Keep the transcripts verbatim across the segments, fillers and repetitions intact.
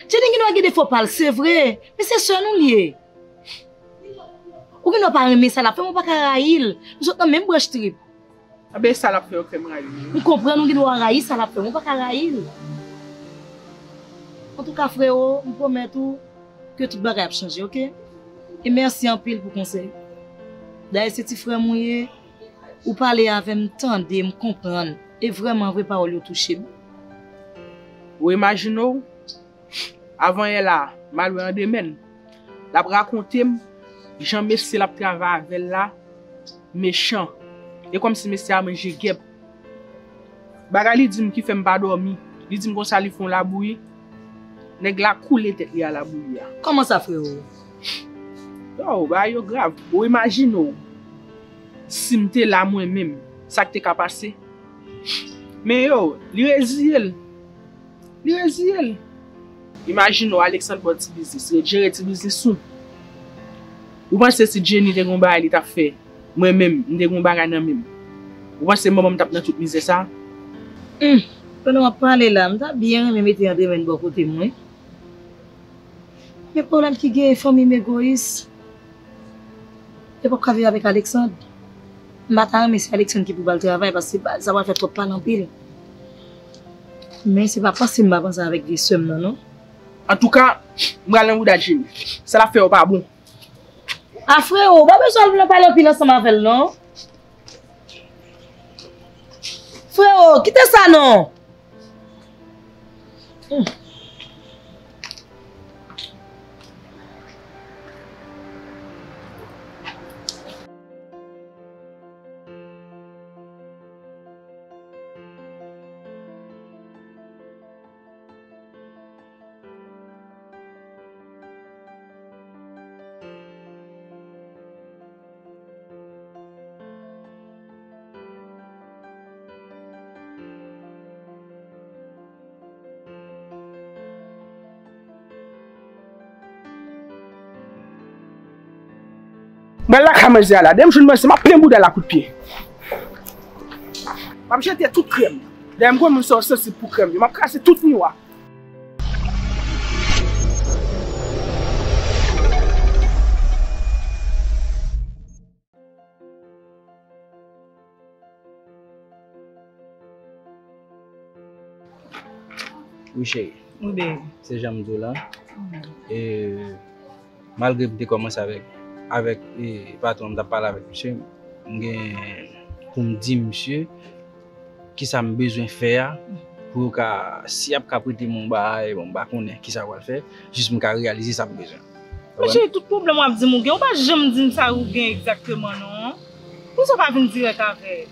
Jenny gen dwa gen defo pa l, se vre, men se sè nou l ye. Ou gen dwa pa renmen sa l ap fè, men ou pa ka rayi l. Nou sot nan menm branch trip. Anben, sa l ap fè yo k fè m rayi l. M konprann ou gen dwa rayi sa l ap fè, men ou pa ka rayi l. Antouka, frero, m pwomèt ou ke tout bagay ap chanje, oke? E mèsi anpil pou konsèy. Dayè, se ti frè m ou ye, ou pale avè m, m tande, m konprann. E vrèman vre, pawòl yo touche m. Ou imajine w, avan yè la, m al wè Andemèn. L ap rakonte m jan mesye l ap travay avè l la mechan. E kòmsi mesye a manje gèp. Bagay li di m ki fè m pa dòmi. Li di m konsa li fè yon labouyi. Nèg la koule tèt li a labouyi a. Kòman sa, frero? Yo, bagay yo grav. Ou imajine w, si m te la mwen menm, sa k te ka pase? Men yo, li reziye l. Li reziye l. Imajine w, Alexandre ba w ti biznis, ret jere ti biznis ou. Ou panse si Jenny te gen yon bagay li t ap fè, mwen menm, m te gen yon bagay nan men m, ou panse manman m t ap nan tout mizè sa? Humm, pandan w ap pale la, m ta byen renmen mete Andremèn bò kote m wi. Men pwoblèm ki genyen, fanmi m egoyis. Yo p ap ka viv avèk Alexandre. M pa ta renmen se Alexandre ki pou ba l travay, paske sa pral fè twòp pale anpil. Men se pa panse m pa panse avèk vye sè m nan, non. Antouka, m pral nan bouda Jenny. Sa l ap fè yo pa bon. A, frero, ou pa bezwen al nan pale anpil ansanm avè l, non. Frero, kite sa, non. Mwen lakay manzè a la, dèyè m jwenn manzè, m ap plen bouda l a kout pye. M ap jete tout krèm. Dèyè m konn moun sa yo sansib pou krèm yo, m ap kraze tout miwa. Wi cheri. Wi baby. Se jan m di w la. E, malgre m te kòmanse avèk, avèk e, patwon an, m t ap pale avèk misye, m gen pou m di misye kisa m bezwen fè a pou yo ka, si y ap ka prete m yon bagay, bon, m pa konnen kisa yo pral fè, jis m ka reyalize sa m bezwen. Konprann? Men cheri, tout pwoblèm w ap di m ou gen, ou pa janm di m sa ou gen egzakteman non. Poukisa w pa vin dirèk avè l?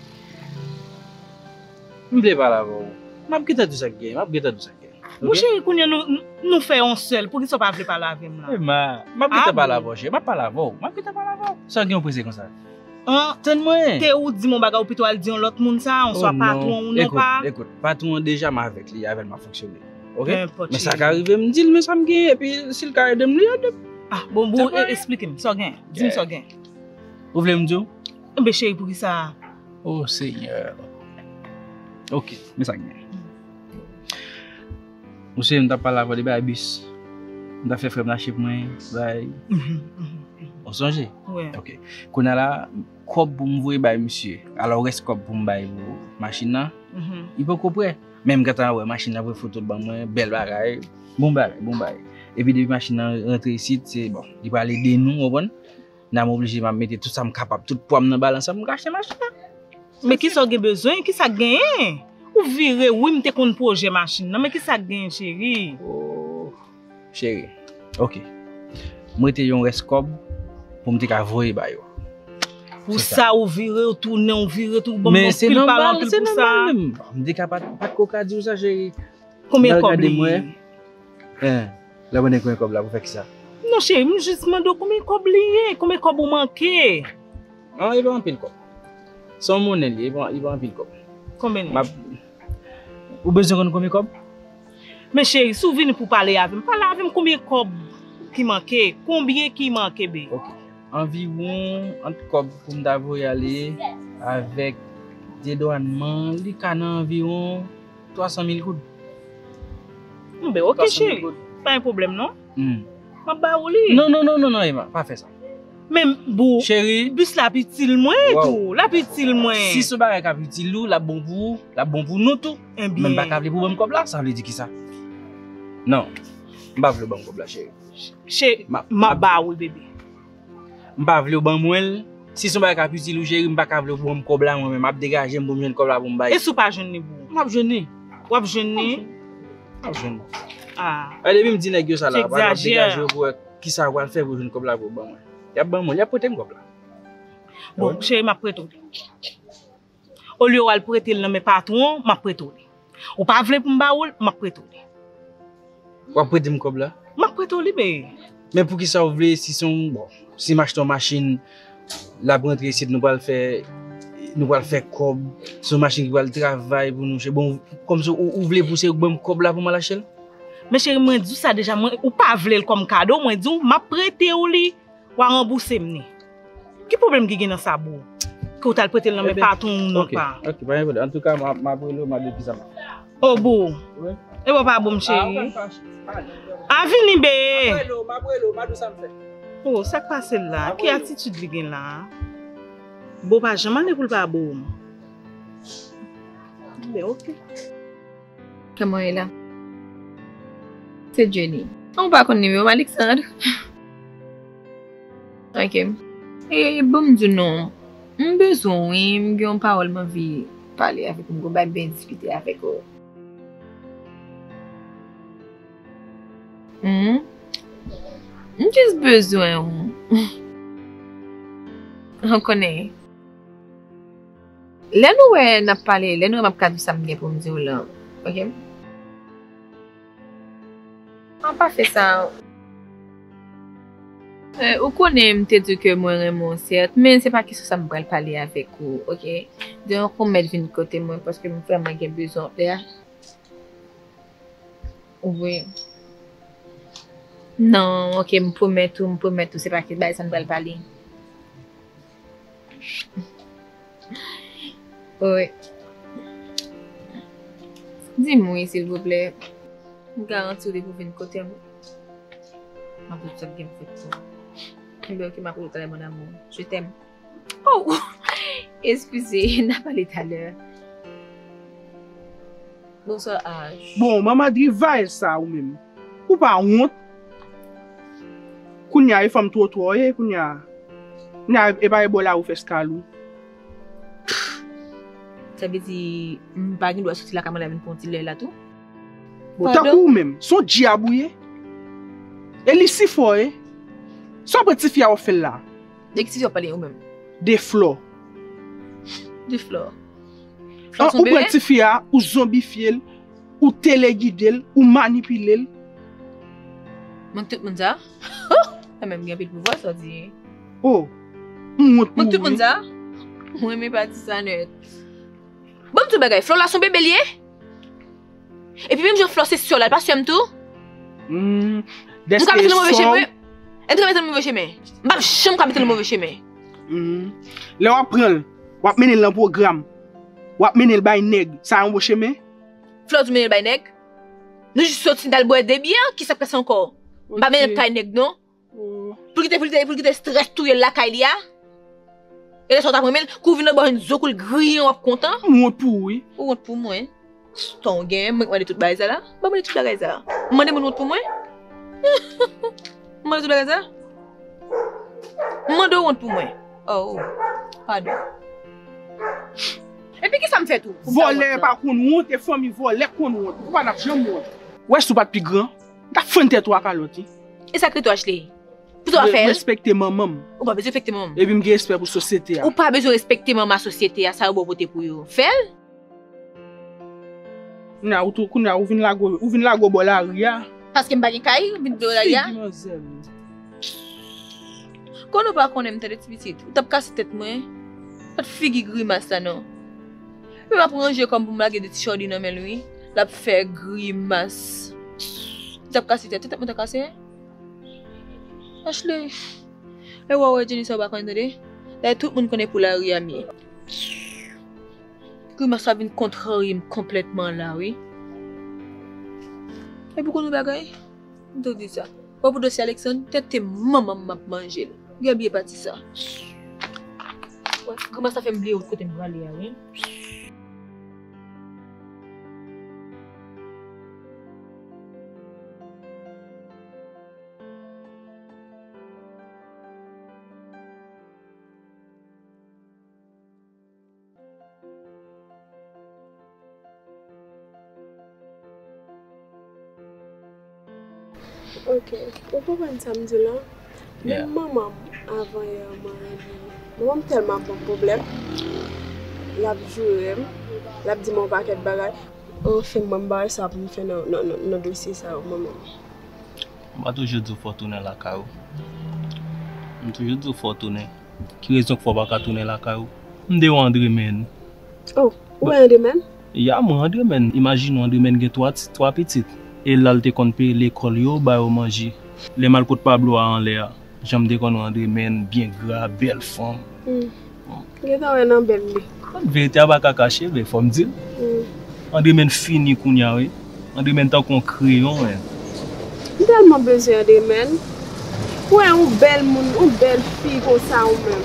M vle pale avè w. M ap gentan di w sa k genyen, m ap gentan di w sa k genyen. Bon cheri, kounye a nou, nou fè yon sèl, poukisa w pa vle pale avè m la? Ema, m ap gentan pale avè w cheri, m ap pale avè w, m ap gentan pale avè w. Sa w gen w prese konsa? An, tann mwen. Te ou di m yon bagay ou pito al di yon lòt moun sa, yon swa patwon ou non pa. Ekout, patwon an deja m avèk li, avè l m ap fonksyone. Oke? Men sa ka rive m di l men sa m genyen, epi si l ka ede m, li ede m. Ah, bon, bon, esplike m, sa w genyen? Di m sa w genyen. Ou vle m di w? Enben cheri, poukisa? Oh Senyè. Oke, men sa k gen. Ou se m t ap pale avè w de bay bis. M t ap fè frè m lache pou mwen, bay. Ou sonje? Wi. Oke. Kounye a la, kòb pou m voye bay misye. Alò, rès kòb pou m bay pou machin nan, li poko prè. Men m gentan wè machin nan, voye foto l ban mwen, bèl bagay. Bon bagay, bon bagay. Epi depi machin nan rantre isit, se bon, li pral ede nou, w konprann? N a m oblije m ap mete tout sa m kapab, tout pwa m nan balans lan pou m ka achte machin nan. Men kisa w gen bezwen? Kisa k genyen? Ou vire wi, m te konn pwojè machin nan, men kisa k genyen cheri? Oh, cheri, oke. M rete yon rès kòb pou m te ka voye ba yo. Pou sa ou vire, ou tounen, ou vire tou, ban m yon pil pale anpil pou sa. Men se nòmal, se nòmal menm. M te ka pa t, pa t ko ka di w sa cheri. Konbyen kòb li ye? Hein, lè w konnen konbyen kòb la pou fè kisa? Non cheri, m jis mande w konbyen kòb li ye, konbyen kòb ou manke? An, e pa anpil kòb. Se yon monnen li ye, e pa, e pa anpil kòb. Konbyen li? M ap, ou bezwen konn konbyen kòb? Men cheri, si w vini pou pale avè m, pale avè m konbyen kòb ki manke, konbyen ki manke baby? Ok. Anviwon, ant kòb pou m ta voye ale avèk dedwannman, li ka nan anviwon twa san mil goud. Enben, ok cheri. Pa gen pwoblèm non. Hmm. M ap ba ou li. Non, non, non, non, non, Emma, pa fè sa. Men boo, cheri, bis la ap itil mwen tou. L ap itil mwen. Si se yon bagay k ap itil ou, l ap bon pou ou, l ap bon pou nou tou. Ebyen. Men m pa ka vle pou w ban m kòb la, sa vle di kisa? Non, m pa vle w ban m kòb la, cheri. Cheri, m ap ba ou l, bebe. M pa vle w ban mwen l. Si se yon bagay k ap itil ou, cheri, m pa ka vle w ban m kòb la, mwen menm. M ap degaje m pou m jwenn kòb la pou m bay. E si w pa jwenn li, boo? M ap jwenn li. W ap jwenn li? M ap jwenn li. Ah. Depi m di nèg yo sa la, w ap degaje yo pou wè kisa w pral fè pou jwenn kòb la pou w ban mwen. Y ap ban mwen, y ap prete m kòb la. Bon, cheri, m ap prete w li. Olye w al prete l nan men patwon, m ap prete w li. Ou pa vle pou m ba ou l, m ap prete w li. W ap prete m kòb la? M ap prete w li, bebe. Men poukisa w vle, si se yon, bon, si m achte yon machin, l ap rantre isit, nou pral fè, nou pral fè kòb, se yon machin ki pral travay pou nou, bon, kòmsi ou, ou vle pou se ou k ban m kòb la pou m al achte l? Men cheri, mwen di w sa deja, mwen, ou pa vle l kòm kado, mwen di w, m ap prete w li. W a ranbouse m ni. Ki pwoblèm ki gen nan sa, boo? Ke w t al prete l nan men patwon ou non pa? Ok, pa gen pwoblèm. Antouka, m a, m ap rele w, m ap di w kisa m ap fè. O, boo. Wi. E boo pa bon, cheri. A, vini, bee. M ap rele w, m ap rele w, m ap di w sa m fè. O, sa k pase l la? Ki atitid li gen la? Boo pa janm ale pou l pa boo. Boo, ok. Kòman w ye la? Se Jenny. An, ou pa konn nimewo m, Alexandre? Ok. E, ban m di w non. M bezwen w, wi. M gen yon pawòl m anvi pale avèk ou. M gen yon bagay m bezwen diskite avèk ou. Hmm? M jis bezwen w. Ou konnen. Lè nou wè n ap pale, lè nou wè m ap ka di w sa m gen pou m di w lan, ok? An pa fè sa. Eh, ou konnen m te di w ke mwen renmen w, sèt, men se pa kesyon sa m pral pale avèk ou, ok? Donk, ou mèt vin kote mwen paske m vrèman gen bezwen w la. Wi. Non, ok, m pwomèt ou, m pwomèt ou, se pa ki bagay sa n pral pale. Wi. Di m wi, silvouplè. M garanti w depi w vin kote m, m ap di w sa k gen pou fèt pou ou. Enben, ok, m ap rele w talè, mon amour. Je t'aime. Oh! Eskize, n a pale talè. Bonswa, Aj. Bon, manman drivaye sa ou menm. Ou pa wont? Kounye a, e fanm twotwa w ye, kounye a. Kounye a, e pa e bò la ou fè eskal ou. Sa vle di, m pa gen dwa soti lakay mwen la vin pran ti lè la tou? Bon, tankou ou menm, se yon dyab ou ye. E Lisifè w ye. Sa w pran tifi a w ap fè l la? De ki tifi w ap pale ou menm? De Flò. De Flò. Flò se yon bebe? Ou pran tifi a, ou zonbifye l, ou telegide l, ou manipile l. Mwen tout moun sa? Mwen menm gen anpil pouvwa sa w di. Oh, m wont pou ou wi. Mwen tout moun sa? Mwen menm pa di sa nèt. Bon, m di w bagay, Flò la se yon bebe l ye? Epi menm jan Flò se sè w la, l pa sè m tou? Hmm, m ka mete l nan move chemen? M ka mete l nan move chemen? M p ap janm ka mete l nan move chemen. Hmm. Lè w ap pran l, w ap mennen l nan pwogram. W ap mennen l bay nèg. Sa yon bon chemen? Flò di w mennen l bay nèg? Nou jis soti n t al bwè de byè, kisa k pase ankò? M pa mennen l kay nèg non. Pou l kite, pou l kite, pou l kite strès touye l lakay li a. E lè sa w t ap renmen l, kou w vin nan bò jwenn zo kou l griyen w ap kontan. M wont pou ou wi. Ou wont pou mwen? Tan w gen, mwen k mande tout bagay sa la? Ban mande tout bagay sa. M mande moun wont pou mwen? M mande tout bagay sa? M mande w wont pou mwen. Oh, padon. Epi kisa m fè tou? Vòlè pa konn wont, e fanmi vòlè k konn wont. Ou pa t ap janm wont. Ou wè si w pa t pi gran, m t ap fann tèt ou a kalòt wi. E sa k rete w Ashley? Pou sa w ap fè l? Respekte manman m. Ou pa bezwen respekte manman m. Epi m gen respè pou sosyete a. Ou pa bezwen respekte manman sosyete a, sa yo ba w pote pou yo. Fè l. Kounye a ou tou, kounye a ou vin lage, ou vin lage w bò lari a. Paske m pa gen kay, m vin bò lari a. Figi manzè m. Konnen w pa konnen m tande ti pitit. Ou t ap kase tèt mwen. Gad figi grimas la non. Epi m ap ranje kò m pou m lage de ti chòdi nan men l wi. L ap fè grimas. Li t ap kase tèt, tèt mwen t ap kase. Ashley. E wè, wè, Jenny sa w pa konnen tande. Dayè tout moun konnen pou lari a m ye. Grimas la vin kontrarye m konplètman la wi. Epi w konn yon bagay? M tou di sa. Wè pou dosye Alexandre, tèt te manman m m ap manje l. Ou gen byen pati sa. Wè, grimas la fè m bliye wout kote m prale a, wi. Ok, ou konprann sa m di la? Menm manman m, avan yè, mwen rele li. Manman m tèlman ap ban m pwoblèm. L ap joure m. L ap di m yon pakèt bagay. Anfen, mwen m pa wè sa pou m fè nan, nan, nan, nan dosye sa yo, manman m. M pa toujou di w fò w tounen lakay ou? M toujou di w fò w tounen. Ki rezon k fè w pa ka tounen lakay ou? M de w Andremen. Oh, ou wè Andremen? Ya, mwen Andremen. Imajine w, Andremen gen twa ti, twa pitit. E la l te konn peye lekòl yo, ba yo manje. Lè m al kot Pablo a anlè a, jan m te konn wè Andremen, byen gra, bèl fanm. Hmm. Bon. Gentan wè nan bèl li. Verite a pa ka kache, men fò m di l. Hmm. Andremen fini kounye a, wi. Andremen tankou yon kreyon, men. M tèlman bezwen Andremen. Ou wè yon bèl moun, yon bèl fi konsa ou menm.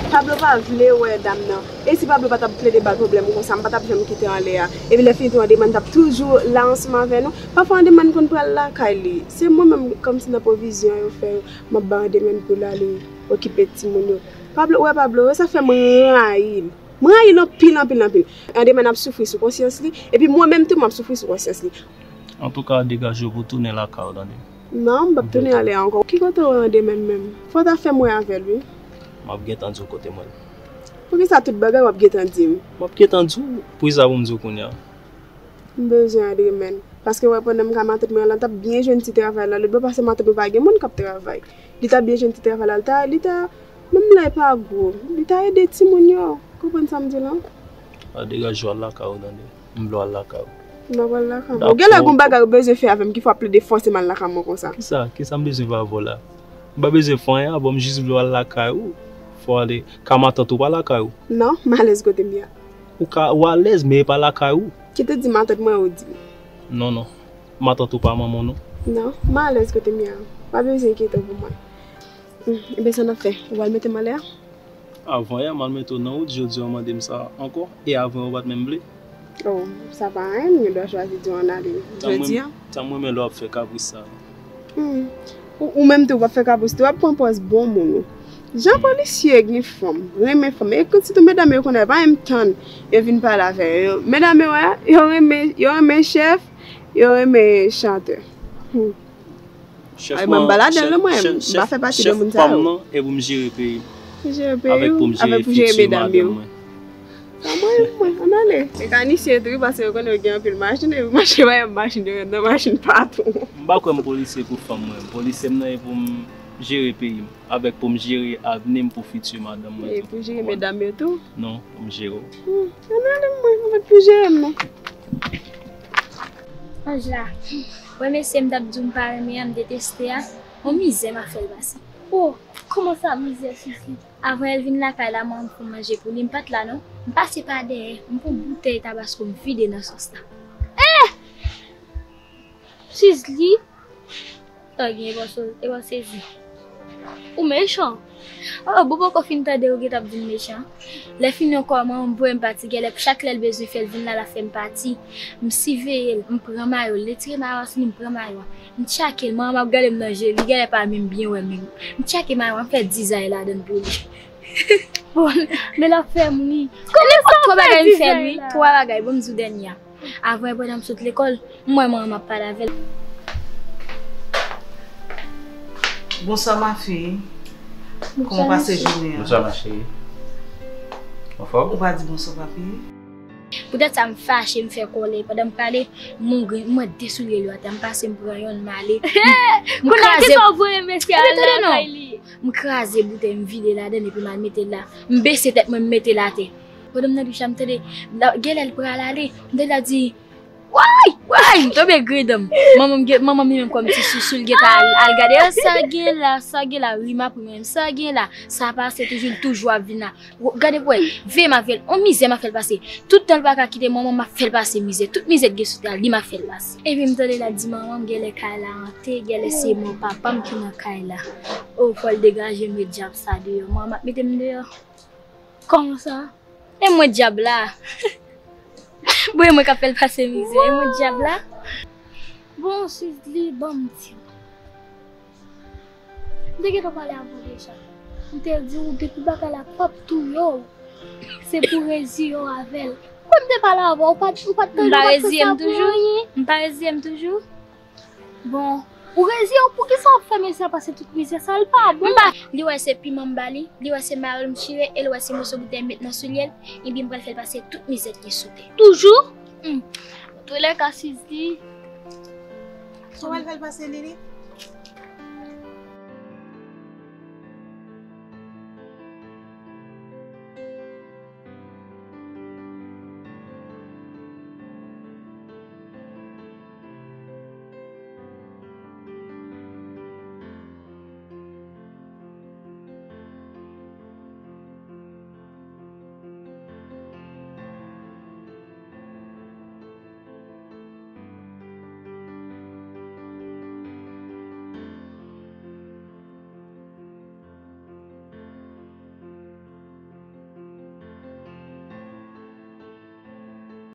Pablo pa vle wè dam nan. E si Pablo pa t ap plede ba l pwoblèm konsa, m pa t ap janm kite anlè a. Epi lè fini tou, Andreman t ap toujou la ansanm avè nou. Pafwa Andreman konn pral lakay li. Se mwen menm, kòmsi nan pwovizyon yo fè yo, m ap ba Andreman pou l ale okipe timoun yo. Pablo, ou wè Pablo, sa fè m rayi l. M rayi l anpil, anpil, anpil. Andreman ap soufri sou konsyans li, epi mwen menm tou, m ap soufri sou konsyans li. Antouka, degaje w pou w tounen lakay ou, tande. Non, m p ap tounen anlè a ankò. Ki kote w wè Andreman menm? Fò w ta fè m wè avè l, wi. M ap gentan di w kote mwen. Poukisa tout bagay w ap gentan di m? M ap gentan di w, poukisa pou m di w kounye a? M bezwen Andreman. Paske wè pandan m ka matant mwen an, l t ap byen jwenn ti travay la lòt bò, paske matant mwen pa gen moun k ap travay. Li t ap byen jwenn ti travay la, li ta, li ta, menm lè l pa gwo, li ta ede timoun yo. Konprann sa m di la? A, degaje w al lakay ou, tande. M vle w al lakay ou. M pa pral lakay mwen. Ou genlè gon bagay ou bezwen fè avè m ki fè w ap plede fòse m al lakay mwen konsa. Kisa? Kisa m bezwen fè avè w la? M pa bezwen fè anyen avè w, m jis vle w al lakay ou. Fò w ale. Ka matant ou pa lakay ou? Non, m alèz kote m ye a. Ou ka, ou alèz, men e pa lakay ou. Kite di matant mwen ou di. Non, non. Matant ou pa manman w, non. Non, m alèz kote m ye a. Pa bezwen enkyete w pou mwen. Hmm, ebyen sa n ap fè? Ou pral mete m anlè a? Avan yè, m al mete w nan wout, jodi a w mande m sa ankò, e avan yè w pa t menm vle. Oh, sa pa anyen, m gen dwa chwazi di w ann ale. Jodi a? Tanm renmen lè w ap fè kapris sa. Hmm. Ou, ou menm tou, w ap fè kapris tou, w ap pran pòz bon moun ou. Jan polisye gen fanm, renmen fanm. E sitou medam yo konnen, pa menm tann yo vin pale avè yo. Medam yo, wè, yo renmen, yo renmen chèf, yo renmen chantè. Hmm. Ay, mwen m pa ladan l non, mwen. M pa fè pati de moun sa yo. Chèf pa m nan, e pou m jere peyi m. Pou jere peyi w, avèk pou m jere fitir madanm mwen. Sa mwen, mwen, ann ale. Mekanisyen tou wi, paske yo konnen yo gen anpil machin, epi mache pa yon machin, yo nan machin patou. M pa kwè m polisye pou fanm mwen. Polisye m nan e pou m jere peyi m, avèk pou m jere avni m pou fitir madanm mwen tou. E pou jere medam yo tou? Non, pou m jere w. Hmm, ann ale mwen, mwen pou jere m non. Anjla, wè mesye m t ap di w m pa renmen an, m deteste a, yon mizè m ap fè l pase. Oh, kòman sa mizè, Sisli? Avan yè l vin lakay la, mwen m fè manje pou li, m pa t la non. M pase pa dèyè, m pran boutèy tabasko, m vide nan sòs la. Eh! Sisli! Sa gen, e pa so-, e pa sezi. Ou mechan. Oh, bon, poko fin tande ou gentan ap di m mechan. Lè fini ankò, manman m voye m pati, genlè chak lè l bezwen fè l vin la, l ap fè m pati. M siveye l, m pran mayo l, l retire mayo a sou li, m pran mayo a. M tchake l, manman m ap gade m nan je, li genlè pa menm byen wè menm. M tchake mayo a, m fè dizay ladan l pou li. Bon, men l ap fè m ri. Kòman sa w fè dizay la? Twa bagay m fè l wi, twa bagay, bon, m di w dènye a. Avan yè pandan m sot lekòl, m wè manman m ap pale avè l. Bonsoir ma fille. Kòman w pase jounen an? Bonsoir ma chérie. Anfòm? Ou pa di bonswa papi? Poutèt sa m fache, m fè kòlè. Pandan m prale, m wè de soulye lou atè. M pase, m pran yonn, m ale. M kraze. Kounye a kisa w voye mesye a lakay li? M kraze boutèy, m vide ladann epi m al mete l la. M bese tèt mwen, m mete l atè. Pandan m nan douch la, m tande, la, genlè l pral ale. M tande l ap di, Way! Way! M tonbe gridan m. Manman m gen, manman m li menm kòm ti sousou, l gentan al, al gade, "Ah, sa gen la, sa gen la, ri m ap ri mwen menm, sa gen la, sa pase toujou, l toujou ap vin la." Wo-, gade pou wè, veye m ap fè l, on mizè m ap fè l pase. Tout tan l pa ka kite manman m, m ap fè l pase mizè. Tout mizè k gen sou tè a, li m ap fè l pase. Epi m tande l ap di manman m, "Genlè kay la ante, genlè se mò papa m ki nan kay la." O, fò l degaje m, met dyab sa deyò. Manman m ap mete m deyò. Kòman sa? E mwen dyab la. Bon, e mwen k ap fè l pase mizè, e mwen dyab la. Bon, Sizli, ban m di w. M te gentan pale avè w deja. M te di w, depi bagay la p ap touye w, se pou w reziye w avè l. Kòm m te pale avè w, ou pa t, ou pa t tande, ou pa t fè sa pou anyen. M pa reziye m toujou. Bon, ou reziye w, poukisa w ap fè mesye a pase tout mizè sa? L pa bon. M pa, li wè se piman m ba li, li wè se mayòl m chire, e li wè se moso boutèy m met nan soulye l, ebyen m pral fè l pase tout mizè k gen sou tè. Toujou? Hmm. Antoulèka, Sizli. Sa w pral fè l pase, Lili?